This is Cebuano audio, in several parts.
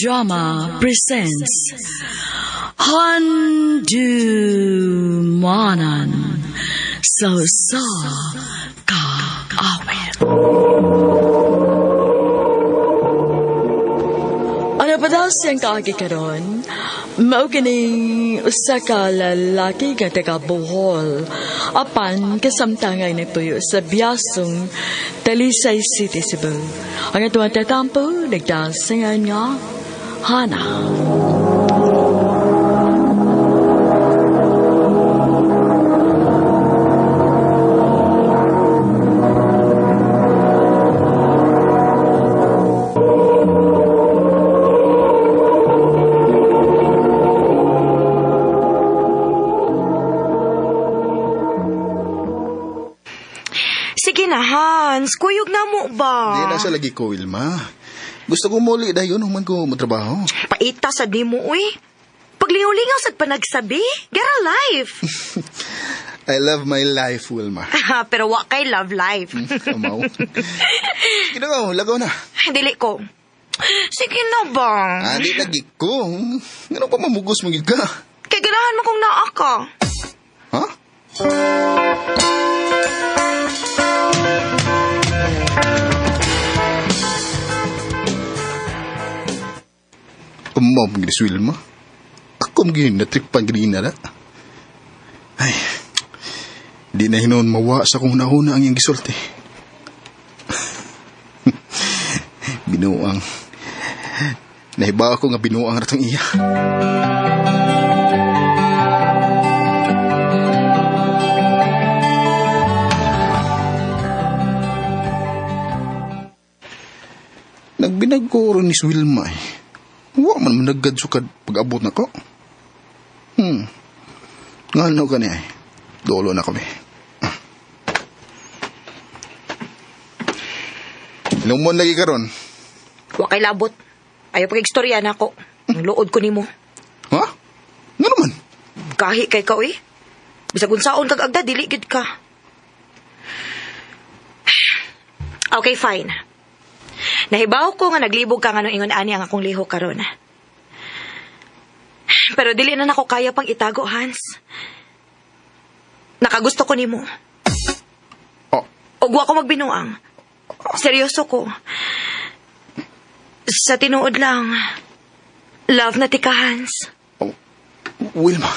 Drama presents Handumanan sa Usa Ka Awit. Ano pa daw siyang kaagi karon? Mao kining usa ka lalaki nga taga Bohol apan kasamtangay nagtuyo sa Biasong, Talisay City, Cebu. Ang atong tatampo nagdasingan nga Hana. Sige na, Hans. Kuyog na mo ba? Di na sa lagi ko, Wilma. Gusto ko muli dayon human ko matrabaho. Paita sa di mo, uy. Paglingaw-lingaw sad pa nagsabi. Get a life. I love my life, Wilma. Pero wa kay love life. Kamaw. Sige na ko, lagaw na. Dili ko. Sige na ba? Ah, di lagi ko. Ano pa mamugos mo gid ka? Kay ganahan mo kong naa ka. Ha? Umaw mo gid si Wilma. Ako mo gid natripan gid na. Ay, di na hinon mawa sa kung una-una ang iyang gisulti. Binuang. Nahiba ako nga binuang ratong iya. Nagbinag ko ron ni si Wilma eh. Wa man managad sukad pag-abot na ko. Ngano ka niya eh. Dolo na kami. Inumon lagi karon. Wa kay labot. Ayaw pag istorya na ako. Ang luod ko nimo. Ha? Nga naman? Gahi kay ka, uy. Bisag unsaon kag agda, dili gid ka. Okay, fine. Nahibaw ko nga naglibog ka nga nung ingon ani ang akong lihok karon. Pero dili na nako kaya pang itago, Hans. Nakagusto ko nimo. Oh, Ug wa ko magbinuang. Seryoso ko. Sa tinuod lang, love na tika, Hans. oh, Wilma.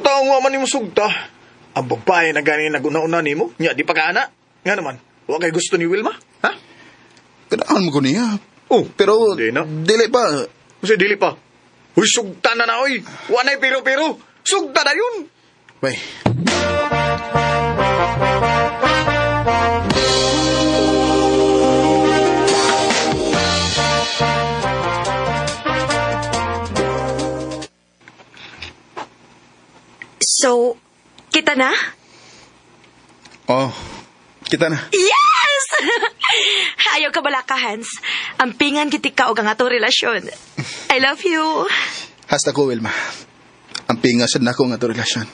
Tao nga man nimo sugta. Ang babae na gani naguna-una nimo, nya di pa ka ana. Nga naman, wa kay gusto ni Wilma? Ha? Kanahan mo ko niya. Oh, Pero, di na. dili pa. Kasi dili pa. Uy, sugta na na, oy. Wa na'y pero-pero. Sugta na yun. Bay. So, kita na? Oh, kita na. Yes! Ayaw ka bala ka, Hans. Ang pingan gitika og ang atong relasyon. I love you. Hasta ko, Wilma. Ang pinga sad nako nga to relasyon.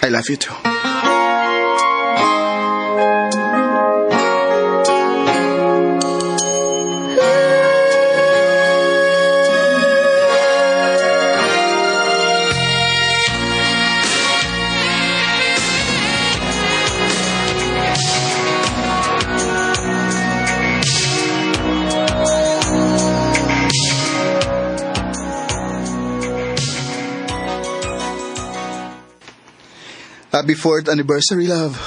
I love you too. Happy 4th anniversary, love.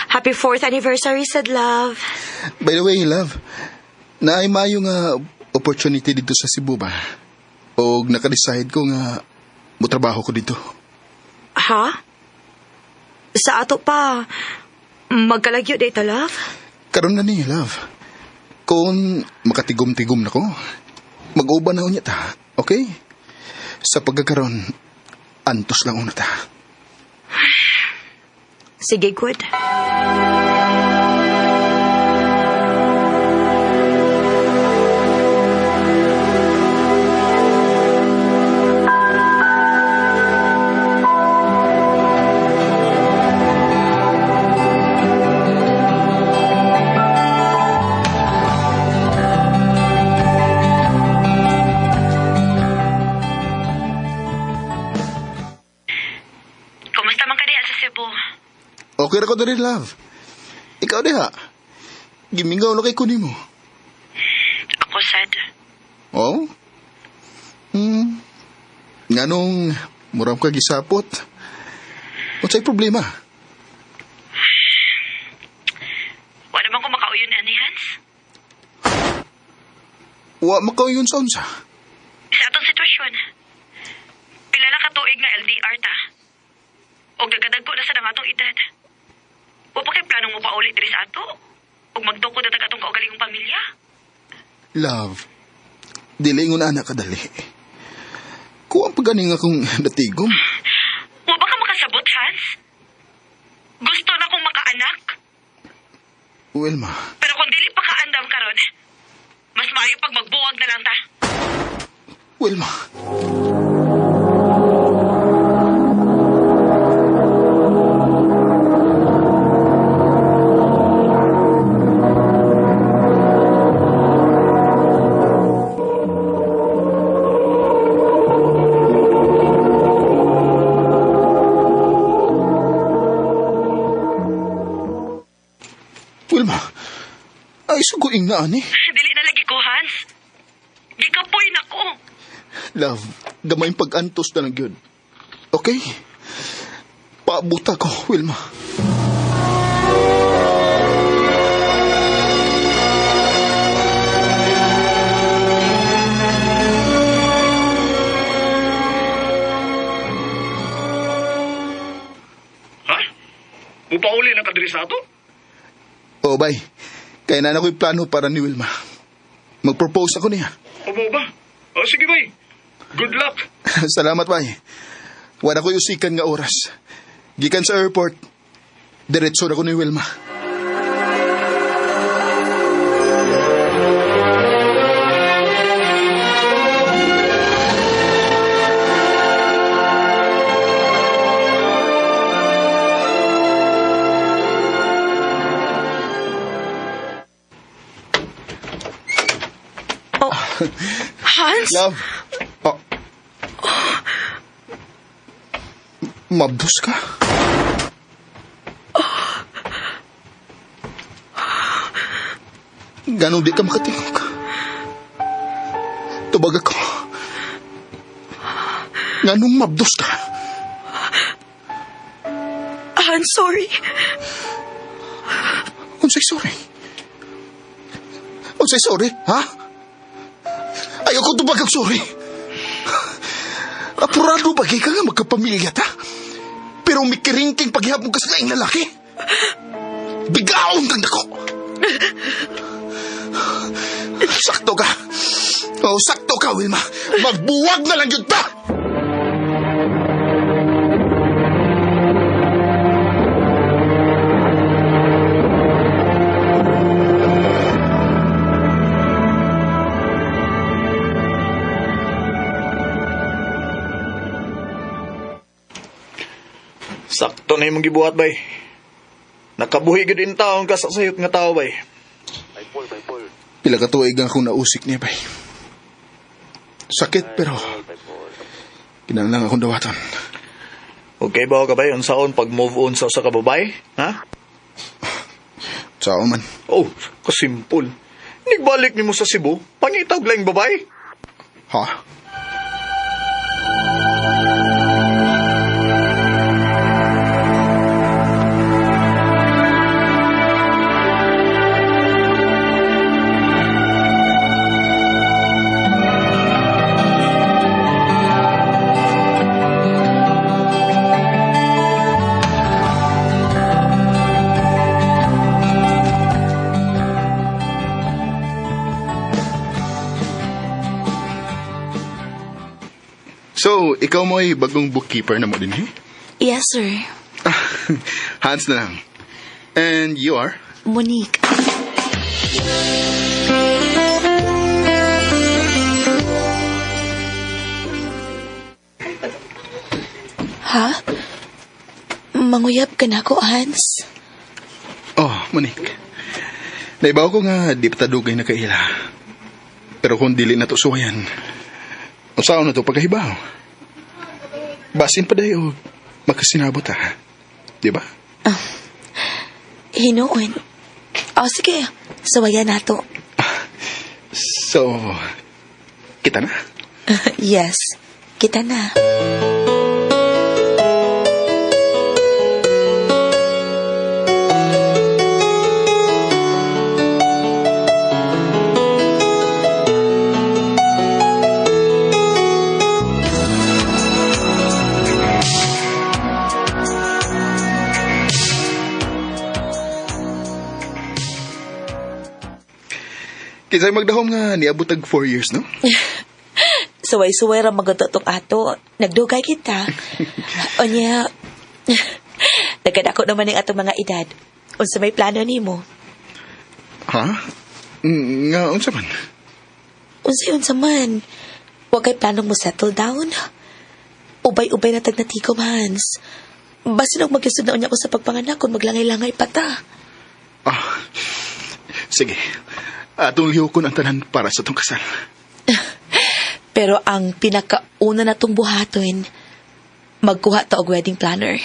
Happy 4th anniversary, sad love. By the way, love, naay maayo nga opportunity dito sa Cebu ba? O naka-decide ko nga motrabaho ko dito. Ha? Sa ato pa, magkalagyo dito, love? Karon na ni, love. Kung makatigom-tigom na ko, mag-uban na unya ta, okay? Sa pagkakaroon, antos lang una ta. Sige, good. ko diri, love. Ikaw diha. Gimingaw na kay kunin mo. Ako sad. Oh? Nganong murang ka gisapot? Unsay problema? Wala man ko makauyon ani, Hans. Wa makauyon sa unsa? Sa atong sitwasyon. Pila na katuig nga LDR ta. Og nagadagko na sa nang atong edad. Wa pa kay planong mo pauli diri sa ato? Og magtukod na tag atong kaugalingong pamilya? Love, dili ngon anak kadali. Kuwang pa ganing akong natigom. Wa ba ka makasabot, Hans? Gusto na kong makaanak. Wilma, Pero kung dili pa kaandam karon, mas maayo pag magbuwag na lang ta. Wilma. Wilma, ay suguing na ani. Dili na lagi ko, Hans. Gikapoy na ko. Love, gamay pag-antos na lang yun. Okay? Paabuta ko, Wilma. Ha? Mupauli na ka diri sa ato? Oh, bay. Kaya na ako'y plano para ni Wilma. Mag-propose ako niya. O mo ba? O sige bay. Good luck. Salamat, bay. Wala ko'y usikan nga oras. Gikan sa airport, diretso na ko ni Wilma. Oh, Hans? Love. Oh. Mabdos ka? Ganong di ka makatingog. Tubag ako. Ganong mabdos ka? Hans, sorry. Unsay sorry? Unsay sorry, ha? Ayoko tubag ang sorry. Apurado bagay ka nga magkapamilya ta. Pero mikiringking paghihap mo ka sa laing lalaki. Bigaon kang dako. Sakto ka. Oh, sakto ka, Wilma. Magbuwag na lang yun ta! Sakto na imong gibuhat bay. Nakabuhi gid in taon ka sa sayop nga tao bay. Pila ka tuig ang akong nausik niya, bay. Sakit, pero kinahanglan akong dawaton. Okay ba ka bay unsaon pag move on sa usa ka babae? Ha? Sao man. Oh, kasimpol. Nigbalik nimo sa Cebu, pangitag laing babae. Ha? So, ikaw mo ay bagong bookkeeper na mo din, eh? Yes, sir. Hans na lang. And you are? Monique. Ha? Manguyab ka na ko, Hans? Oh, Monique. Naibaw ko nga di pa ta dugay na kaila. Pero kung dili na to suwayan, usaon na to pagkahibaw. Basin pa dayo, makasinabot ha. Di ba? Hinuon. O sige, suwayan nato. So, kita na? Yes, kita na. Kinsay magdahom nga niabot tag 4 years, no? Suway-suway ra magutotong ato. Nagdugay kita. Onya, nagkadako naman ang atong mga edad. Unsa may plano nimo? Ha? Nga, unsa man? Unsa unsa man? Wa kay planong mo settle down? Ubay-ubay na tag natikom, Hans. Basin og maglisod na unya ko sa pagpanganak kung maglangay-langay pa ta. Ah, sige. Atong lihokon ang tanan para sa atong kasal. Pero ang pinakauna na tong buhaton, magkuha ta og wedding planner.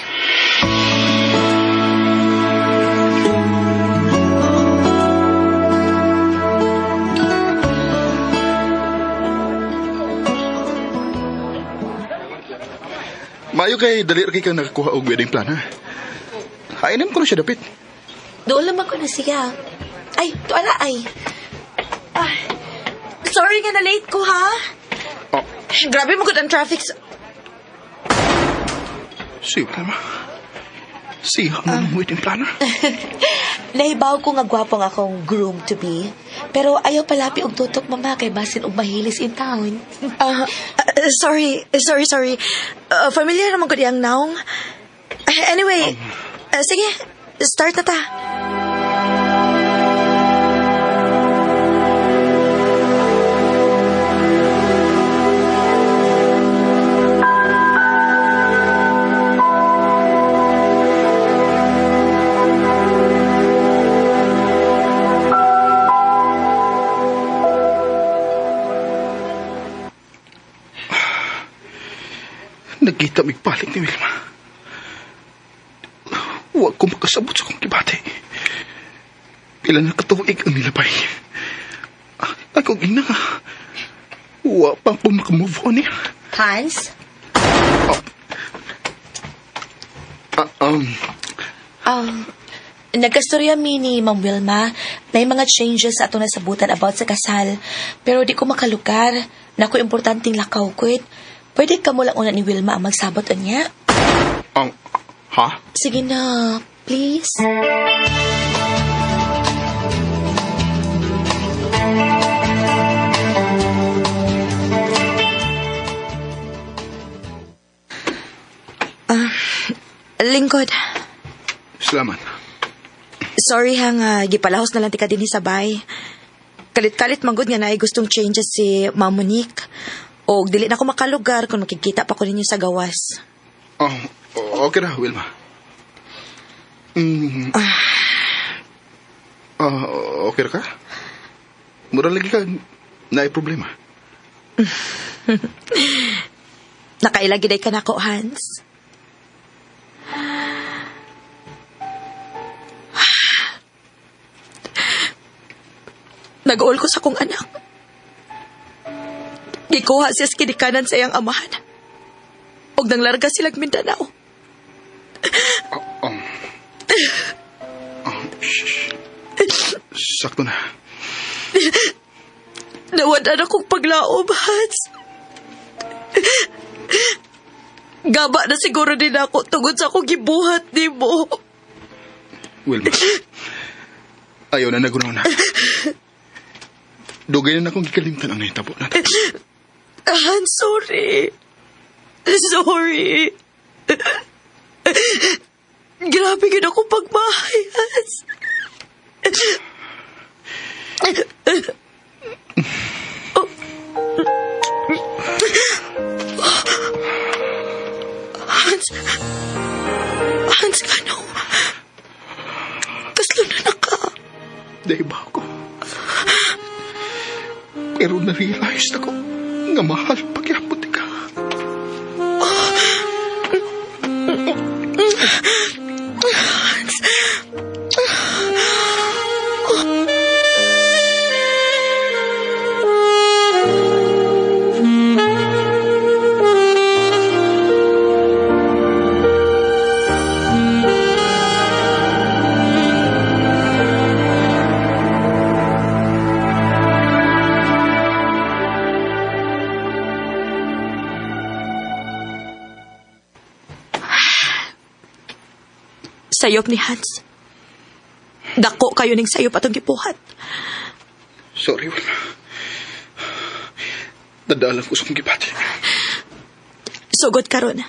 Maayo kay dali ra kay kang nakakuha og wedding planner. Hainin ko na siya dapit. Doon lamang ko na siya. Ay, tuala ay. Ah, sorry nga na late ko, ha? Oh, Grabe mo gud ang traffic. siya ma. Siya ang wedding planner. Nahibaw ko nga gwapo nga akong groom to be. Pero ayaw palapi og tutok mama kay basin og mahilis in town. Sorry, sorry, sorry. Familiar naman ko diyang naong. Anyway, sige, start na ta. Nagkita migpalit ni Wilma. Huwag ko makasabot sa kong kibati. Pila na katuig ang nilabay. Akong ina. Huwag pa ko makamove on niya. Hans? Ah. Nagkastorya mi ni Ma'am Wilma na yung mga changes sa atong nasabutan about sa kasal. Pero di ko makalukar. Naku, importanteng lakaw ko. Pwede ka mo lang una ni Wilma ang magsabot niya? Ha? Sige na, please. Lingkod, Salamat. sorry ha nga, gipalahos na lang ti ka dinhi sa bay. Kalit-kalit manggod nga naay gustong changes si Ma'am Monique. O dili na ko makalugar kung makikita pa ko ninyo sa gawas. Oh, okay na, Wilma. Ah, okay ra ka? Mura lagi ka naay problema. Nakaila giday ka nako, Hans. Nag-uol ko sa kong anak. Gikuha siya sa kinikanan sa iyang amahan. Og nanglarga silag Mindanao. Oh, shh. Sakto na. Nawadan akong paglaom, Hans. Gaba na siguro din ako tungod sa akong gibuhat ni mo. Wilma. Ayaw na nagunaw na. Dugay na akong gikalimtan ang nahitabo na. Hans, sorry. Sorry. Grabe gid ako pagmahay, Hans. Hans. Hans, ano? Kaslo na na ka. Dahil ba ako? Pero na-realize na ko nga mahal pagyapot ka. Hans. Sayop ni Hans. Dako kayo ning sayop atong gipuhat. Sorry, Wilma. Nadalan ko sa akong gibati. Sugod karon.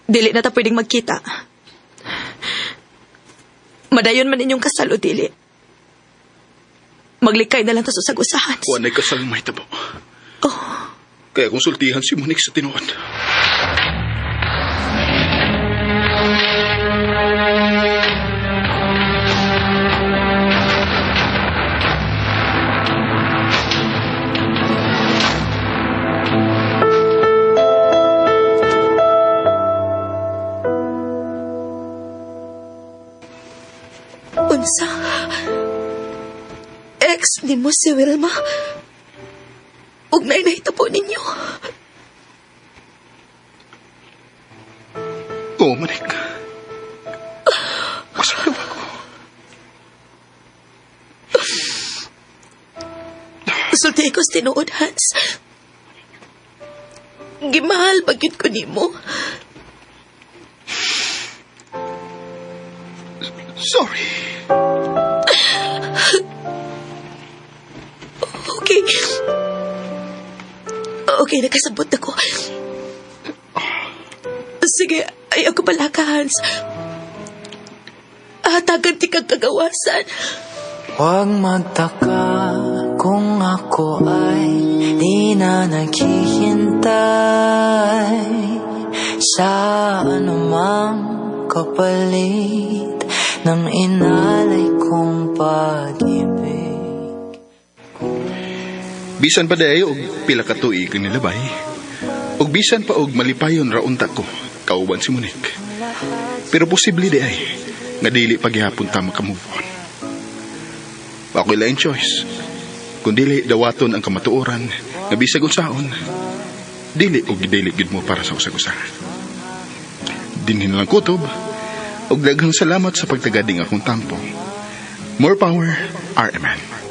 Dili na ta pwedeng magkita. Madayon man inyong kasal o dili. Maglikay na lang ta sa usag-usa, Hans. Wa na'y kasal mahitabo. Oh. Kaya konsultihan si Monique sa tinuod. Unsa? Ex nimo si Wilma? Ug naay nahitabo ninyo? Oo, Monique. Pasalamat ko. Sulti ko sa tinuod, Hans. Gimahal ba gyud ko nimo? Sorry. Okay. Okay, nakasabot ako. Sige, ay ako pala ka, Hans. Hatagan ti kag kagawasan. Huwag magtaka kung ako ay di na naghihintay sa anumang kapalit ng inalay kong pag-ibig. Bisan pa dayo og pila ka tuig ang nilabay. Og bisan pa og malipayon ra unta ko kauban si Monique. Pero posible di ay nga dili paghihapon ta maka-move on. Wa ko'y laing choice. Kung dili dawaton ang kamatuoran nga bisag unsaon, dili og dili gyud mo para sa usag-usa. Dinhi na lang kutob og daghang salamat sa pagtagading akong tampo. More power, RMN.